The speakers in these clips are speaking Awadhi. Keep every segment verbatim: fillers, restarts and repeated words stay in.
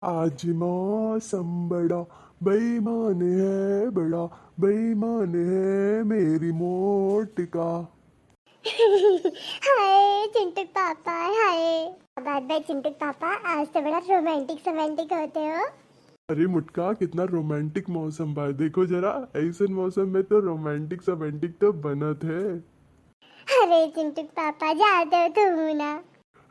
आज मौसम बड़ा बेईमान है, बड़ा बेईमान है मेरी मोटका। हाय चिंटू पापा, हाय। बात भाई चिंटू पापा, आज तो बड़ा रोमांटिक सोमांटिक होते हो। अरे मोटका, कितना रोमांटिक मौसम बा। देखो जरा, ऐसन मौसम में तो रोमांटिक सोमांटिक तो बनत है। अरे चिंटू पापा, जाते हो तुम ना।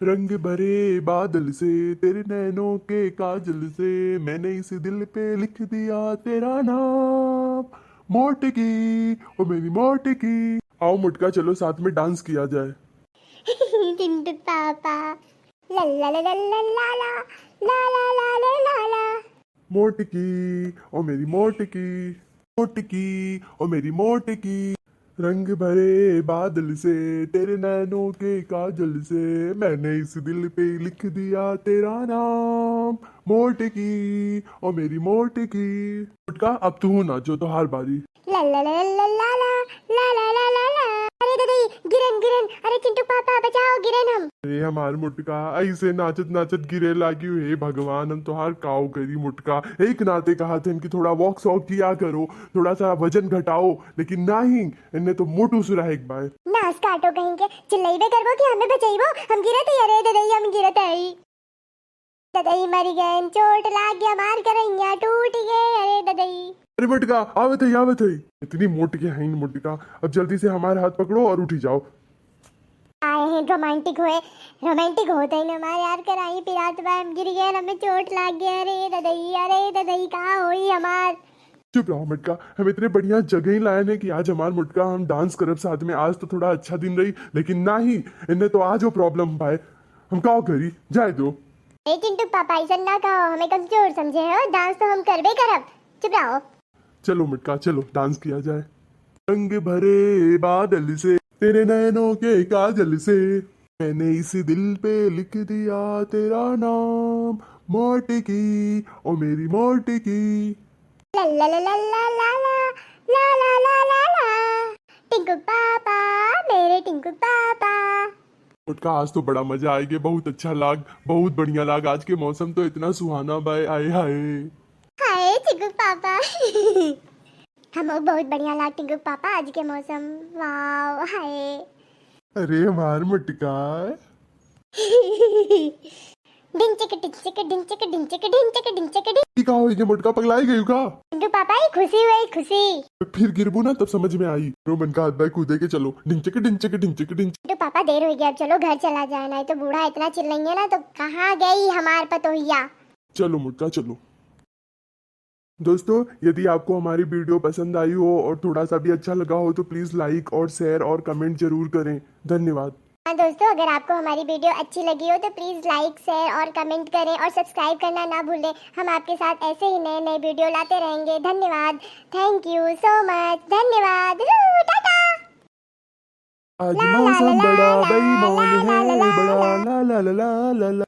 रंग भरे बादल से तेरे नैनों के काजल से मैंने इस दिल पे लिख दिया तेरा नाम। मोटकी, ओ मेरी मोटकी। आओ मोटका, चलो साथ में डांस किया जाए। चिंटू पापा। ला ला ला ला ला ला ला ला ला ला ला ला। मोटकी, ओ मेरी मोटकी, मोटकी, ओ मेरी मोटकी। रंग भरे बादल से, तेरे नैनों के काजल से, मैंने इस दिल पे लिख दिया तेरा नाम। मोटकी, ओ मेरी मोटकी। मोटका, अब तू नाचो, तोहार बारी। ला ला ला ला ला ला ला ला ला ला ला। अरे ददई, गिरन गिरन, अरे चिंटू पापा बचाओ, गिरन हम। अरे हमार मोटका, ऐसे नाचत नाचत गिरे लागी। हे भगवान, हम तोहार काव करी मोटका। एक नाते कहा थे कि थोड़ा वॉक सॉक किया करो, थोड़ा सा वजन घटाओ, लेकिन नहीं, इन्हें तो मोटू सुराहे एक बार। नास काटो कहीं के, चिल्लाइबे करबो कि हमें बचाइबो? हम गिरत है, अरे ददई, हम गिरत है। ददई मरी गए, चोट लाग गया, मार करैया टूट गए, अरे ददई। अरे मोटका, आवत है, आवत है। इतनी मोटकी है मोटका, अब जल्दी से हमारे हाथ पकड़ो और उठी जाओ। आए हैं रोमांटिक होए, रोमांटिक होते ही ना हमारे यार कराई पिरात बा, हम गिर गए, हमें चोट लाग गया, अरे ददई, अरे ददई, का होई हमार? चुप रहो मोटका, हम इतने बढ़िया जगह ही लाए हैं कि आज हमार मोटका हम डांस करब साथ में। आज तो थोड़ा अच्छा दिन रही, लेकिन नहीं, इन्हें तो आज वो प्रॉब्लम पाए। हम का करी, जाए दो। ए चिंटू पापा, ऐसा ना कहो, हमें कमजोर समझे हो, डांस तो हम करबे करब। चुप रहो। चलो मोटका, चलो डांस किया जाए। रंग भरे बादल से, तेरे नैनों के काजल से, मैंने इस दिल पे लिख दिया तेरा नाम। मोटकी, ओ मेरी मोटकी। ला ला ला ला ला ला ला, ला ला ला ला ला। टिंकू पापा, मेरे टिंकू पापा। मोटका, आज तो बड़ा मजा आएगे, बहुत अच्छा लाग, बहुत बढ़िया लाग। आज के मौसम तो इतना सुहाना बा, आए हाय। हाय टिंकू पापा। हम लोग बहुत बढ़िया लाग टिंकू पापा आज के मौसम। वाओ, हाय। अरे हमार मोटका। ढिंचक, ढिंचक, ढिंचक, ढिंचक, ढिंचक, ढिंचक, ढिंचक। ई का होई गे मोटका, पगलाई गई का? टिंकू पापा, ई खुशी हुई, खुशी। फिर गिरबू ना, तब समझ में आई। रो मन का हाथ बाय कूदे के चलो। ढिंचक, ढिंचक, ढिंचक, ढिंचक। टिंकू पापा, देर हो गया, अब चलो घर चला जाए, नहीं तो बूढ़ा इतना चिल्लाएंगे ना, तो कहाँ गई हमार पतोहिया? चलो मोटका, चलो। दोस्तों, यदि आपको हमारी वीडियो पसंद आई हो और थोड़ा सा भी अच्छा लगा हो तो प्लीज लाइक और शेयर और कमेंट जरूर करें। धन्यवाद। हाँ दोस्तों, अगर आपको हमारी वीडियो अच्छी लगी हो तो प्लीज लाइक, शेयर और कमेंट करें और सब्सक्राइब करना ना भूलें। हम आपके साथ ऐसे ही नए नए वीडियो लाते रहेंगे। धन्यवाद। Thank you so much। धन्यवाद। हू, टाटा। आज ला, ला, मौसम ला, ला, बड़ा ला, बेईमान ला, ला, है, ला, ला, बड़ा ला। ला, ला, ला, ला, ला, ला।